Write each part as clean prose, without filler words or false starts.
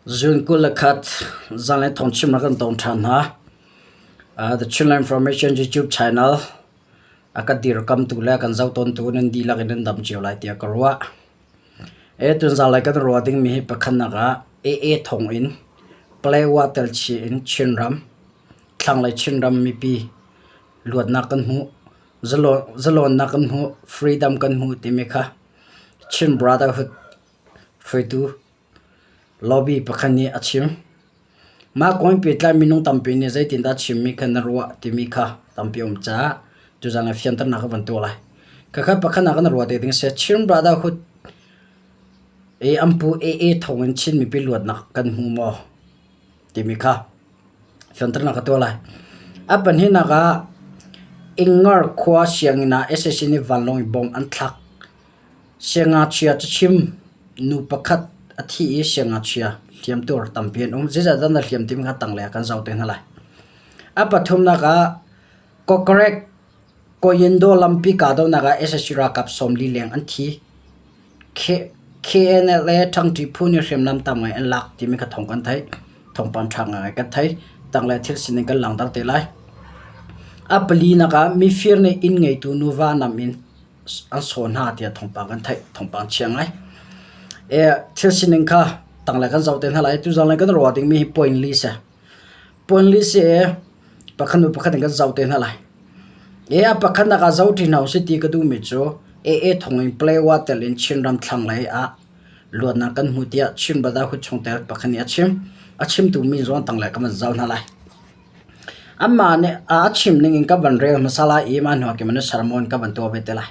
June 21 zanlei thawngchim rak kan tong ṭhan hna. The Chinland Information YouTube channel a ka dirkamtu le kan zoh tawntu nan dihlak in nan dam cio lai tiah ka ruah. E tunzan kan ruah dingmi hi pakhatnak ah AA thong in Palewa telchih in Chinram, thlanglei Chinram mipi luatnak kan hmuh, zalawnnak kan hmuh, freedom kan hmuh timi kha Chin Brotherhood hruaitu lobby pakhat nih a chim. Mah kong pehtlai minung tampi nih zeitindah chimmi kha na ruah timi kha tampi a um caah tuzan ah fianternak ka van tuah lai. Khakha pakhat ah kan ruah te ding a si. Chin Brotherhood i an pu AA thawng in Chin mipi luatnak kan hmu maw timi kha fianternak ka tuah lai. A pahnihnak ah Ingar khua sianginn ah sac nih vanlawng in bomb an thlak. Siangngakchia cachim nu pakhat a thi i siangngakchia hliamtuar tampi an um. Zeizah na hliam timi kha tanglei ah kan zoh te hna lai. A pathumnak ah Kokkrek Koyindo lampi kahdohnak ah sac ralkap 40 leng an thi. KNLA ṭhangṭi phu nih hriamnam tam ngai an lak timi kha thawng kan theih. Thawngpang ṭha ngai kan theih. Tanglei thil sining kan langhter te lai. A palinak ah mifir nih inn ngeitu nuva nam in an sawh hna tiah thawngpang kan theih. Thawngpang chia ngai. E, thil sining kha tanglei kan zoh te hna lai. Tuzan lei kan ruah dingmi hi point li si. Point li si i pakhat hnu pakhat in kan zoh te hna lai. E, a pakhatnak ah zoh ṭi hna usih ti ka duhmi cu AA thawng in Palewa tel in Chinram thlanglei ah luatnak kan hmu tiah Chin Brotherhood chungtel pakhat nih a chim. A chimtu min zong tanglei kan van zoh hna lai. Amah nih a chim ning in ka van rel hmasa lai i mah hnuah khin sermon ka van tuah ve te lai.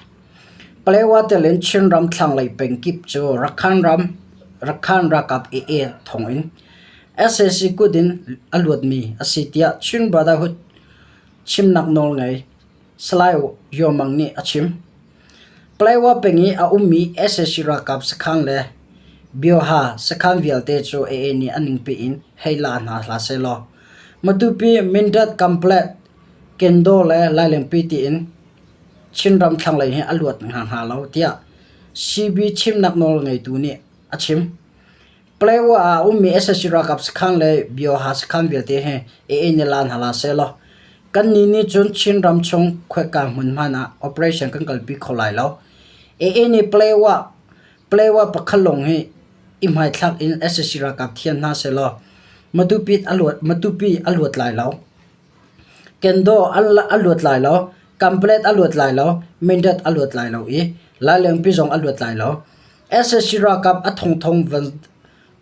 Palewa tel in Chinram thlanglei pengkip cu Rakhan ram Rakhan ralkap AA thawng in sac kut in a luatmi a si tiah Chin Brotherhood chimnak nawlngei Salai Yaw Mang nih a chim. Palewa peng i a ummi sac ralkap sakhan le Bioha sakhan vialte cu AA nih a ningpi in hei la hna hlah sehlaw Matupi, Mindat, Kamplet, Kendo le Lailengpi tiin Chinram thlanglei hi a luat hnga hnga lo tiah CB chimnak nawlngeitu nih a chim. Palewa ah a ummi sac ralkap sakhan le Bioha sakhan vialte hi AA nih la hna hlah sehlaw kannih nih cun Chinram chung khuaika hmun hmanh ah operation kan kalpi kho lai lo. AA nih Palewa Palewa pakhat lawng hi i hmaithlak in sac ralkap thian hna sehlaw Matupi a luat Matupi a luat lai lo. Kendo a luat lai lo. Kamplet a luat lai lo. Mindat a luat lai lo i Lailengpi zong a luat lai lo. Sac ralkap a thongthong van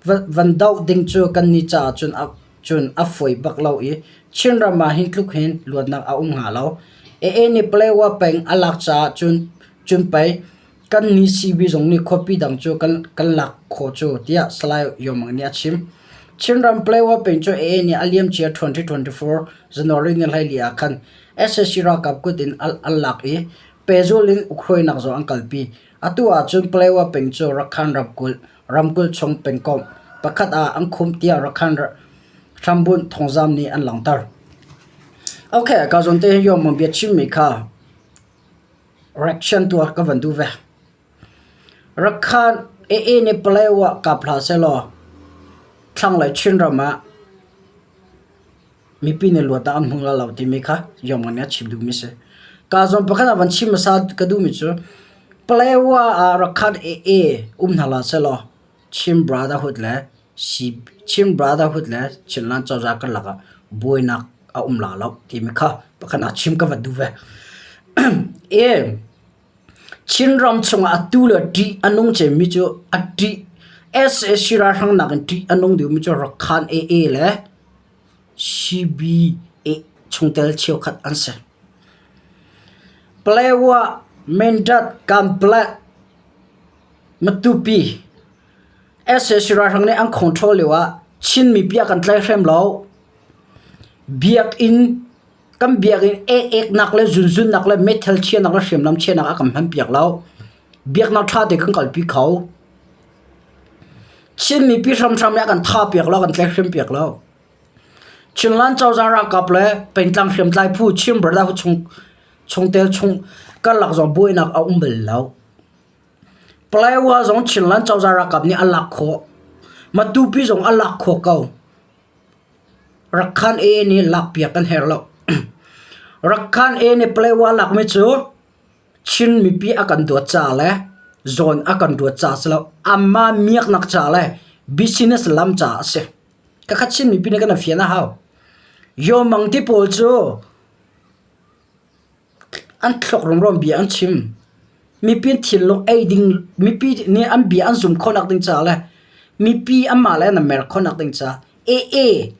van doh ding cu kannih caah cun a cun a fawi bak lo i Chinram ah hin tluk hin luatnak a um hnga lo. AA nih Palewa peng a lak caah cun cun pei Kannih CB zong nih khuapi dang cu kan, kan lak khawh cu, tiah Salai Yaw Mang nih a chim. Chinram Palewa peng cu AA nih a liamcia 2024 January ni 14 ah khan sac ralkap kut in an lak i pehzulh in ukhruainak zong an kalpi. Atu ahcun Palewa peng cu Rakhan ramkulh, ramkulh chung pengkomh pakhat ah an khumh tiah Rakhan hrambunh thawngzam nih an langhter. Okay, ka zawn te hi Yaw Mang bia chimmi kha Reaction tuah ka van duh ve. Rakhan AA nih Palewa kap hlah sehlaw thlanglei Chinram ah mipi nih luat ah an hmu hnga lo timi kha Yom nih a chim duhmi si. Ka zawn pakhat ah van chim hmasa ka duhmi cu Palewa ah Rakhan AA um hna hlah sehlaw Chin Brotherhood le Chin Brotherhood le Chinland cozah karlak ah buainak a um la lo timi kha pakhat ah chim ka va duh ve. E Chinram chungah atu le ṭih a nung cemmi cu a ṭih sac ralhrang nakin ṭih a nung deuhmi cu Rakhan AA le CBA chungtel cheukhat an si. Palewa, Mindat, Kanpetlet, Matupi Sac ralhrang nih an control lio ah Chin mipi a kan tlaihrem lo. Biakinn kan biakinn ek-eknak le zunzunnak le meithal chiahnak le hriamnam chiahnak a kan hmanpiak lo. Biaknak ṭha te kan kalpi kho. Chin mipi hramhram nih a kan thapiak lo, a kan tlaihrem piak lo. Chinland cozah ralkap le pengtlang hriamtlai phu Chin Brotherhood chung chungtel chung karlak zong buainak a um bal lo. Palewa zong Chinland cozah ralkap nih an lak khawh. Matupi zong a lak khawh ko. Rakhan A nih lakpiak an herh lo. Rakhan A nih Palewa lakmi cu Chin mipi a kan dawt ca le zawn a kan ruat ca si lo. Amah miaknak ca le business lam ca a si. Kakhat Chin mipi nih kan fian a hau. Yawmang ti pawl cu an thluak rumro bia an chim. Mipi thinlung ei ding mipi nih an bia an zum khawhnak ding ca le mipi anmah le an mer khawhnak ding ca AA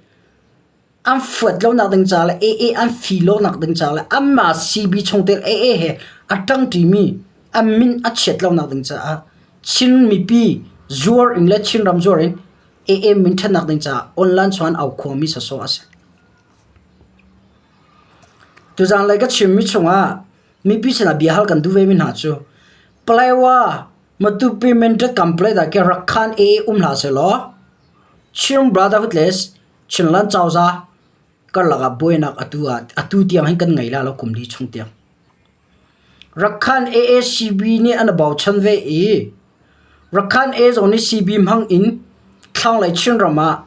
an fuat lonak ding ca le AA an fi lonak ding ca le anmah CB chungtel AA he a ṭangṭimi an min a chiat lonak ding caah Chin mipi zuar in le Chinram zuar in AA min ṭhatnak ding caah online chuan au khuami sawsawh a si. Tuzanlei ka chimmi chungah mipi sinah bia hal kan duh vemi hna cu Palawa Matupi Mindat Complex ah khin Rakhan AA um hlah sehlaw Chin Brotherhood le Chinland cozah karlak ah buainak atu ah atu tiang hin kan ngei la lo kum li chung tiang. Rakhan AACB nih an bochan ve i Rakhan A zong nih CB hmang in thlanglei Chinram ah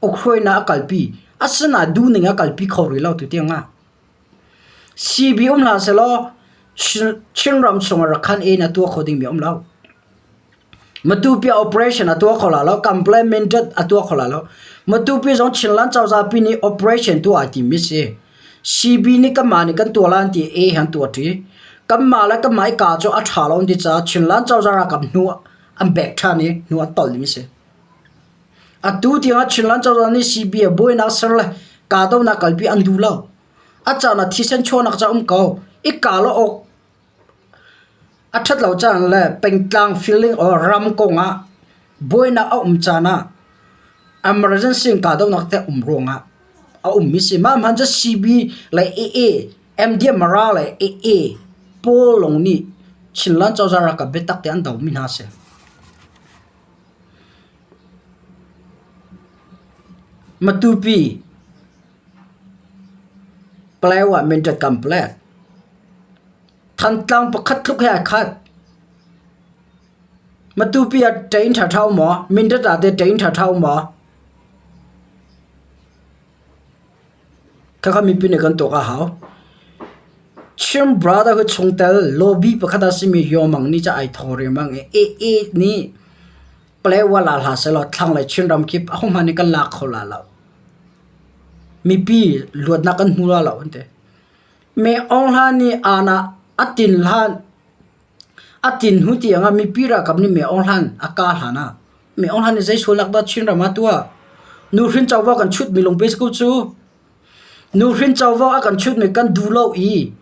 ukhruainak a kalpi. Asinain duhning a kalpi kho rih lo tutiang ah. CB um hlah sehlaw Chinram chungah Rakhan A in a tuah kho dingmi a um lo. Matupi operation a tuah kho la lo, complemented a tuah kho la lo. Matupi zong Chinland cozah pi nih operation tuah ai timmi si. CB nih kanmah nih kan tuah lai an ti A han tuah ṭi. Kanmah le kanmah i ka cu a ṭha lo an ti caah Chinland cozah ralkap hnu an bek ṭhan i hnu an tolh ding a si. Atu tiangah Chinland cozah nih CB ah buainak ser le kahdohnak kalpi an duh lo. A caan ah thisen chuahnak ca um ko. I kah lo awk a ṭhat lo caan le pengtlang feeling or ram kongah buainak a um caan ah emergency in kahdohnak te um ruangah a ummi si. Mah hmanh cu CB le AA, MDM Mara le AA pawl lawng nih Chinland cozah ralkap biatak te an domi hna a si. Matupi, Palawa Mindat Complex, Thantlang pakhat tluk he ai khat. Matupi ah ṭein ṭhaṭha um maw? Mindat ah teh ṭein ṭhaṭha um maw? Khakha mipi nih kan tuak a hau. Chin Brotherhood chungtel lobby pakhat a simi Yawmang nih ca ai thaw riangmang i AA nih Palawa la hlah sehlaw thlanglei Chinram kip ahohmanh nih kan lak kho la lo. Mipi luatnak kan hmu la lo an ti. Me Aung Hla nih aana a tin hlan a tin hnu tiang ah mipi ralkap nih Me Aung Hlan a kah hlan ah Me Aung Hlan nih zei sualnak dah Chinram ah tuah? Nuhrin covo kan chutmi lungpi si ko cu. Nuhrin covo a kan chutmi kan duh lo i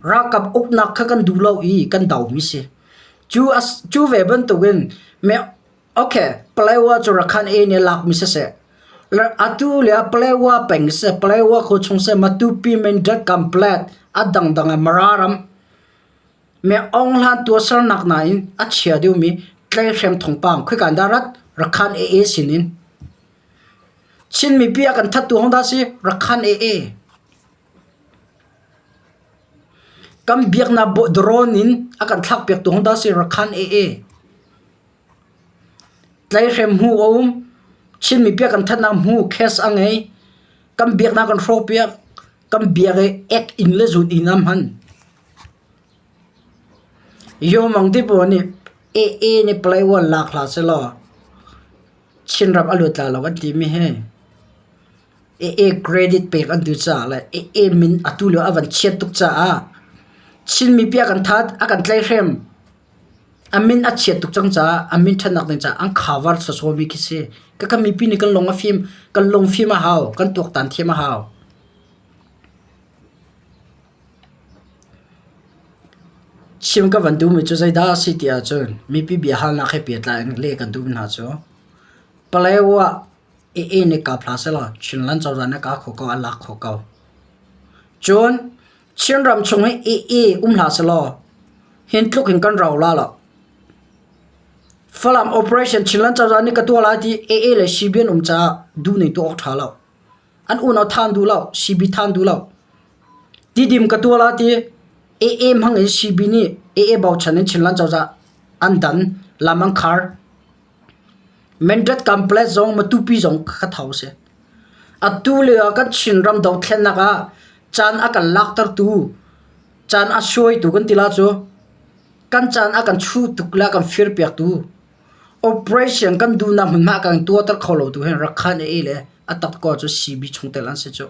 ralkap uknak kha kan duh lo i kan domi si. Cu, cu ve bantukin me okay Palawa cu Rakhan A nih a lakmi siseh atu le Palawa peng siseh Palawa khua chung siseh Matupi Mindat Kamplet a dangdang ah Mara ram me Aung Hlan tuahsernak nain a chia deuhmi tleihrem thawngpang khoika in dah rat Rakhan AA sin in Chin mipi a kan thattu hong dah si Rakhan AA. Kan biaknak drone in a kan thlakpiaktu hong dah si Rakhan AA. Tleihrem hmu a um. Chin mipi a kan thatnak hmu case a ngei. Kan biaknak kan hrawhpiak. Kan biak i ek inn le zun inn ah hman. Yawmang ti pawl nih AA nih play one lak hlah sehlaw Chinram a luat lai lo kan timi hi AA credit pek an duh caah le AA min atu lio a van chiat tuk caah Chin mipi a kan that, a kan tlaihhrem. A min a chiat tuk cang caah a min ṭhatnak ding caah an cover sawsawmi khi si. Kaka mipi nih kan lung a fim, kan lung fim a hau, kan tuaktan thiam a hau. Chim ka van duhmi cu zeidah a si ti ahcun mipi biahalnak he pehtlai in leh kan duhmi hna cu Palaewa AA nih kap hlah sehlaw Chinland cozah nih a kah khawh ko, a lak khawh ko. Cun Chinram chung hi AA um hlah sehlaw hin tluk hin kan rau la lo. Falam operation Chinland cozah nih ka tuah lai ti AA le CB an um caah duhning tuah awk ṭha lo. An unau than duh lo, CB than duh lo. Tidim ka tuah la ti AA hmang in CB nih AA bochan in Chinland cozah an dan, lam an khar. Mindat Complex zong Matupi zong kha tho si. Atu lio ah kan Chinram dothlennak ah caan a kan laktertu, caan a suaitu kan ti la cu kan caan a kan chuh tuk le a kan firpiaktu operation kan duhnak hmunhma a kan tuahter kho lotu hi Rakhine AA le a takko cu CB chungtel an si cu.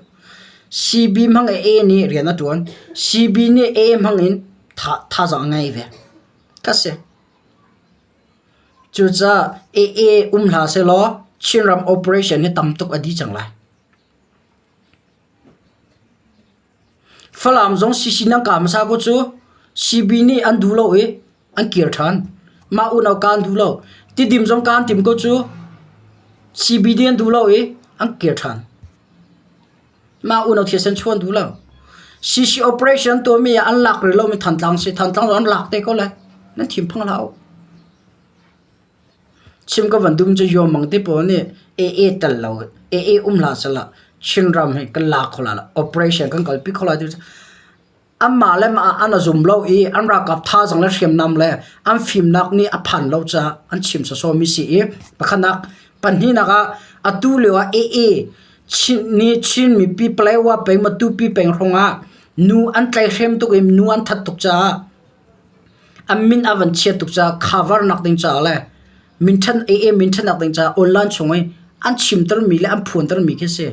CB hmang AA nih rian a ṭuan. CB nih AA hmang in thazaang a ngei ve. Ka si. Cucaah AA um hlah sehlaw Chinram operation hi tam tuk a dih cang lai. Falam zong CC nan kah hmasa ko cu CB nih an duh lo i an kir ṭhan. Mah unau kaan duh lo. Tidim zong kaan tim ko cu CB nih an duh lo i an kir ṭhan. Mah unau thisen chuan duh lo. CC operation tuahmi ah an lak rih lomi Thantlang si. Thantlang zong an lak te ko lai. Nan thinphang hlah u. Chim ka van dum cu Yawmang te pawl nih AA tel lo AA um hlah sehla Chinram hi kan la kho lai lo. Operation kan kalpi kho lai ti Anmah le mah an i zum lo i an ralkap thazaang le hriamnam le an fimnak nih a phan lo caah an chim sawsawmi si i pakhatnak pahnihnak ah atu lio ah AA Chin nih Chin mipi Paletwa peng Matupi peng hrawng ah nu an tlaihhrem tuk i nu an that tuk caah an min a van chiat tuk caah cover nak ding caah le minṭhen AA minṭhennak ding caah online chung i an chimtermi le an phuantermi khi si.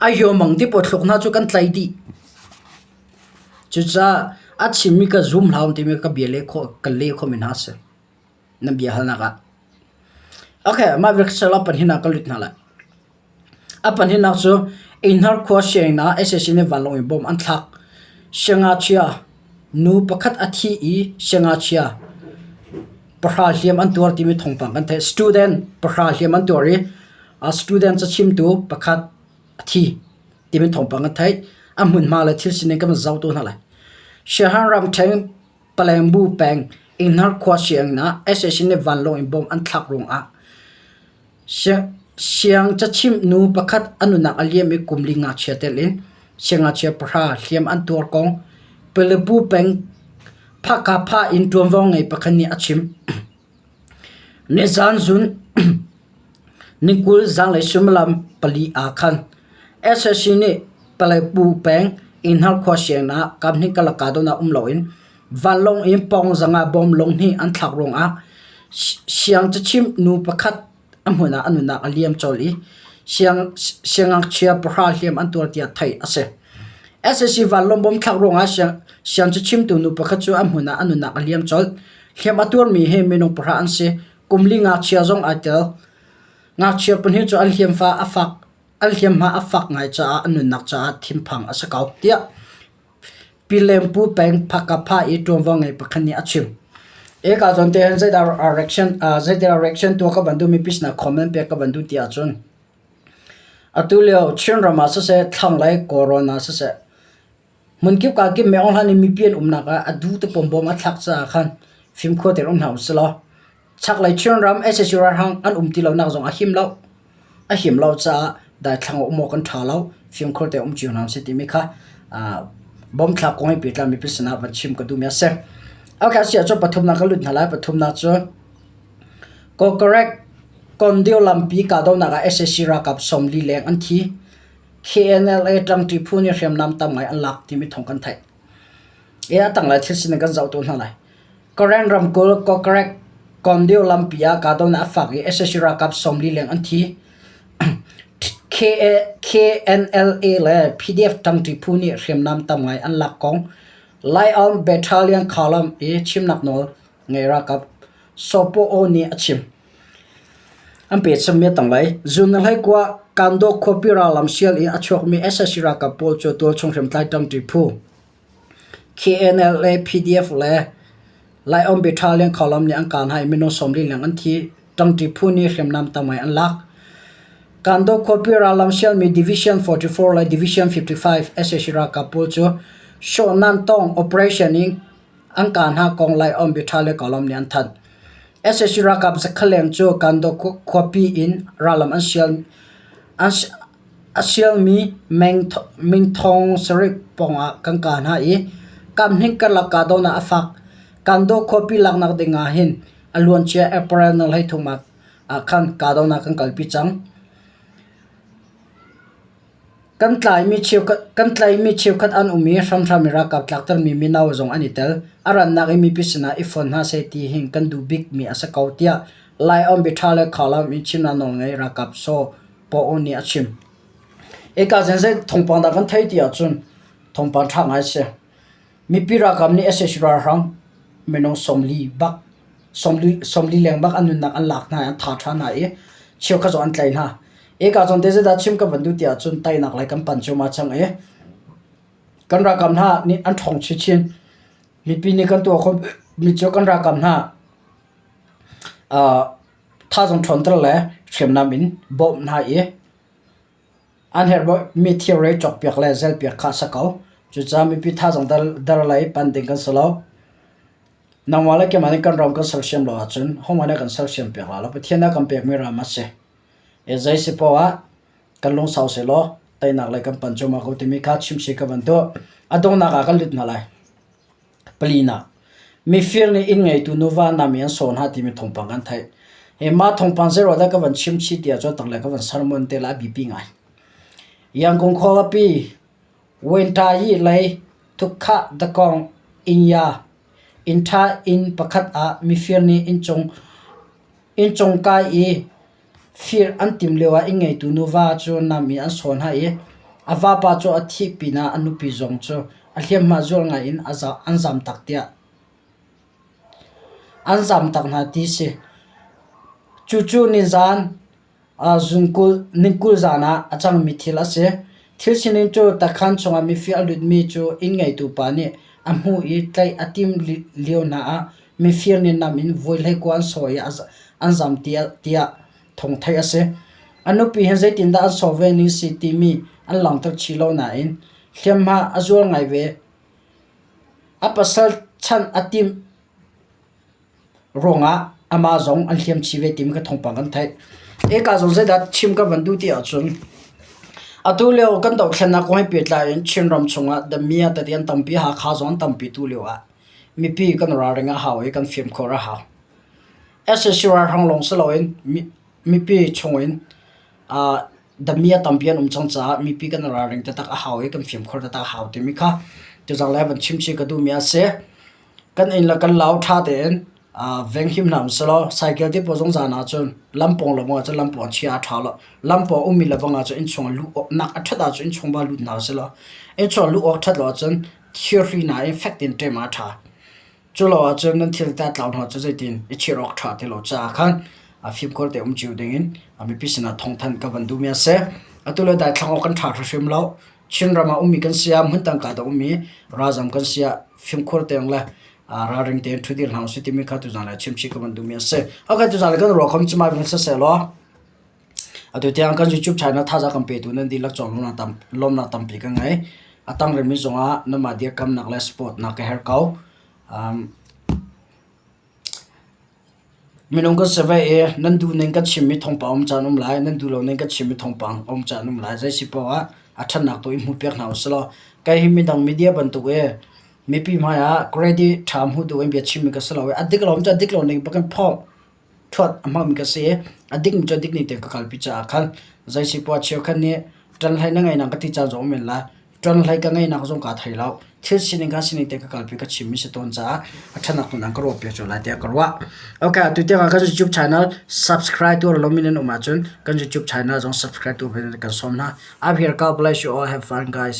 A yawmang ti pawl thluk hna cu kan tlai dih. Cucaah a chimmi ka zum hlah timi ka bia leh khawh ka leh khawhmi hna a si. Nan bia halnak ah. Okay, mah viksel a pahnihnak ka lut hna lai. A pahnihnak cu Innhar khua sianginn ah sac nih vanlawng in bomb an thlak. Siangngakchia nu pakhat a thi i siangngakchia pahra hliam an tuar timi thawngpang kan theih. Student pahra hliam an tuar i Student cachimtu pakhat a thi timi thawngpang kan theih. A hmunhma le thil sining kan van zoh tu hna lai. Siahan ramṭhen Palengbu peng Innhar khua sianginn ah sac nih vanlawng in bomb an thlak ruangah siang cachimh nu pakhat a nunnak a liam i kum li ngakchia telh in siangngakchia pahra hliam an tuar kong Palebu peng Phakapha in ṭuanvo ngei pakhat nih a chim. Nizaan zun ni 20 zanlei suimilam pali ah khan sac nih Palepu peng Innhar khua sianginn ah kaphnih karlak kahdohnak um loin vanlawng in pawng zangah bom lung hnih an thlak ruangah siang cachimh nu pakhat a hmun ah a nunnak a liam colh i siangngakchia pahra hliam an tuar tiah theih a si. Sac vanlawng bom thlak ruangah siang cachimtu nu pakhat cu a hmun ah a nunnak a liam colh. Hliam a tuarmi hi minung pahra an si. Kum li ngakchia zong ai tel. Ngakchia pahnih cu an hliamhma a fak an hliamhma a fak ngai caah an nunnak caah thinphang a si ko tiah Pilempu peng Phakapha i ṭuanvo ngei pakhat nih a chim. Eka zawn te hin zeidah reaction zeidah reaction tuah ka van duh mipi sinah comment pek ka van duh ti ahcun atu lio Chinram ah siseh thlanglei Kawlrawn ah siseh hmunkip kakip Myeong hlan i mipi an umnak ah a duh te bawm a thlak caah khan fimkhur tein um hna usih law Chaklei Chinram sac ralhrang an um ti lonak zong a him lo. A him lo caah daithlang um awk an ṭha lo. Fimkhur tein um cio hna usih timi kha bomthlak kong he pehtlai mipi sinah van chim ka duhmi a si. Okay, a si ahcun pathumnak ka lut hna lai. Pathumnak cu Kokkorek Kondio lampi kahdohnak ah sac ralkap 40 leng an thi. KNLA ṭangṭi phu nih hriamnam tam ngai an lak timi thawng kan theih. I a tanglei thil sining kan zoh tu hna lai. Karen ramkulh Kokkorek Kondio lampi ah kahdohnak a fak i sac ralkap 40 leng an thi. KNLA le PDF ṭangṭi phu nih hriamnam tam ngai an lak kong Lai-Aung Battalion Column i chimnak nawl ngei ralkap Sopo Oo nih a chim. An pechanmi a tanglei. Zun na hleikua Kando khuapi rallam sial in a chuakmi sac ralkap pawl cu tualchung hriamtlai ṭangṭi phu KNLA, PDF le Lai-Aung Battalion Column nih an kah hna i minung 40 leng an thi. Ṭangṭi phu nih hriamnam tam ngai an lak. Kando khuapi rallam sialmi Division 44 le Division 55 sac ralkap pawl cu Shawhnan Tawng operation in an kah hna kong Lai-Aung Battalion Column nih an thanh. Sac ralkap zakhat leng cu Kando khuapi in rallam an sial A sialmi mengthong sarih pawngah kan kah hna i kamhning karlak kahdohnak a fak. Kando khuapi laknak ding ah hin a luancia April ni 13 ah. Ah khan kahdohnak kan kalpi cang. Kan tlaimi cheukhat kan tlaihmi cheukhat an um i hramhram in ralkap tlaktermi mino zong an i tel. A rannak in mipi sinah i fon hna seh ti hin kan duh bikmi a si ko tiah Lai Aung Biaṭha le Khalam in chimnak nawl ngei ralkap Saw Paw Oo nih a chim. Eka zen zei thawngpang dah kan theih ti ahcun thawngpang ṭha ngai a si. Mipi ralkap nih sac ralhrang minung 40 bak 40 leng bak an nunnak an lak hna i an thah ṭhan hna i cheukhat zong an tlaih hna. Eka zawn te zeidah chim kan van duh ti ahcun teinak lei kan panh cuahmah cang i kan ralkap hna nih an ṭhawng chinchin. Mipi nih kan tuah khawhmi cu kan ralkap hna thazaang ṭhawnter le hriamnam in bawmh hna i An herhmi thirhri cawkpiak le zelpiak kha a si ko. Cucaah mipi thazaang der lei pan ding kan si lo. Nangmah le keimah nih kan ram kan sersiam lo ahcun hohmanh nih a kan sersiam piak lai lo. Pathian nih a kan pekmi ram a si. I zei si paoh ah kan lungsau sehlaw teinak lei kan pan cuahmah ko timi kha chimchih ka van duh. A donghnak ah kan lut hna lai. Palinak, mifir nih inn ngeitu nuva nam i an sawh hna timi thawngpang kan theih. Hi mah thawngpang zeiruah dah ka van chim chih ti ahcun tanglei ka van sermon te lai a biapi ngai. Yangon khualipi Wentayi lei Thukkhah Dakong Inya inn ṭha inn pakhat ah mifir nih inncung inncung kai i Fir an timh lioah inn ngeitu nuva cu nam in an sawn hna i a vapa cu a thih pinah a nupi zong cu a hliamhma zual ngaiin an zamtak tiah an zamtak hna ti a si. Cucu nizan ningkul zan ah a cangmi thil a si. Thil sining cu takhan chungah mifir a lutmi cu inn ngeitu pa nih a hmuh i tlaih a timh lio hna ah mifir nih nam in voi hleikua an sawh i an zam tiah thawng theih a si. A nupi hi zeitindah an sawh ve ning si timi an langhter chih lo nain hliamhma a zual ngai ve. A pasal chanh a timh ruangah amah zong an hliam chih ve timi kha thawngpang kan theih. Eka zong zeidah chim ka van duh ti ahcun atu lio kan dohthlennak kong he pehtlai in Chinram chungah Damia tete an tampi, Hakha zong an tampi tu lio ah mipi kan ralring a hau i kan fimkhur a hau. Sac ralhrang lawng si loin mipi chungin dami a tampi an um cang caah mipi kan ralring taktak a hau i kan fimkhur taktak a hau timi kha tuzang le van chim chih ka duhmi a si. Kan inn le kan lau ṭha tein venghim hna um selaw cycle te pawl zong zan ahcun lampawng lawng ahcun lampawng chia a ṭha lo. Lampawng ummi le bang ahcun innchung ah luh awk nak a ṭhat ahcun innchung va lut hna selaw innchung luh awk ṭhat lo ahcun thirhri hna in fek tein ṭem ah a ṭha. Cu lo ahcun nan thil te a tlau hna cu zeitin i chir awk ṭha ti lo caah khan a fimkhur te um cio dingin mipi sinah thawngthanh ka van duhmi a si. Atu le daithlang awk kan ṭha hrimhrim lo. Chinram ah ummi kan si ah hmuntang ka dah ummi ralzam kan si ah fimkhur tein le ralring tein ṭhudir hna usih timi kha tuzaan le chimchih ka van duhmi a si. Okay, tuzaan le kan ruah khom cu mai vun siseh law Atu tiang kan YouTube channel thazaang kan petu nan dihlak cung lawmnak tampi ka ngei. A tang rihmi zongah nanmah dirkamnak le support nak ka herh ko. Um, minung kan si ve i nan duh ning kan chimmi thawngpang um caan um lai, nan duh lo ning kan chimmi thawngpang um caan um lai. Zei si paoh ah a ṭhatnak tu i hmuhpiak hna usih law kei hi midang media bantuk i mipi hmai ah credit ṭha hmuh duh in bia chimmi ka si lo i a dik lo um cu a dik lo ning bak in phawng ṭhuat a hmangmi ka si i a dikmi cu a dik ning tein ka kalpi caah khan zei si poah cheukhat nih ṭanhlei na ngeihnak ka ti caan zong um men lai. Ṭanhlei ka ngeihnak zong kaa thei lo. Thil sining kha sining tein ka kalpi ka chimmi si tawn caah a ṭhatnak tu nan ka ruahpiak cio lai tiah ka ruah. Okay, atu tiang ah kan YouTube channel subscribe tuar lomi nan um ahcun kan YouTube channel zong subscribe tuar ve kan sawm hna. I'm here. God bless you all. Have fun, guys.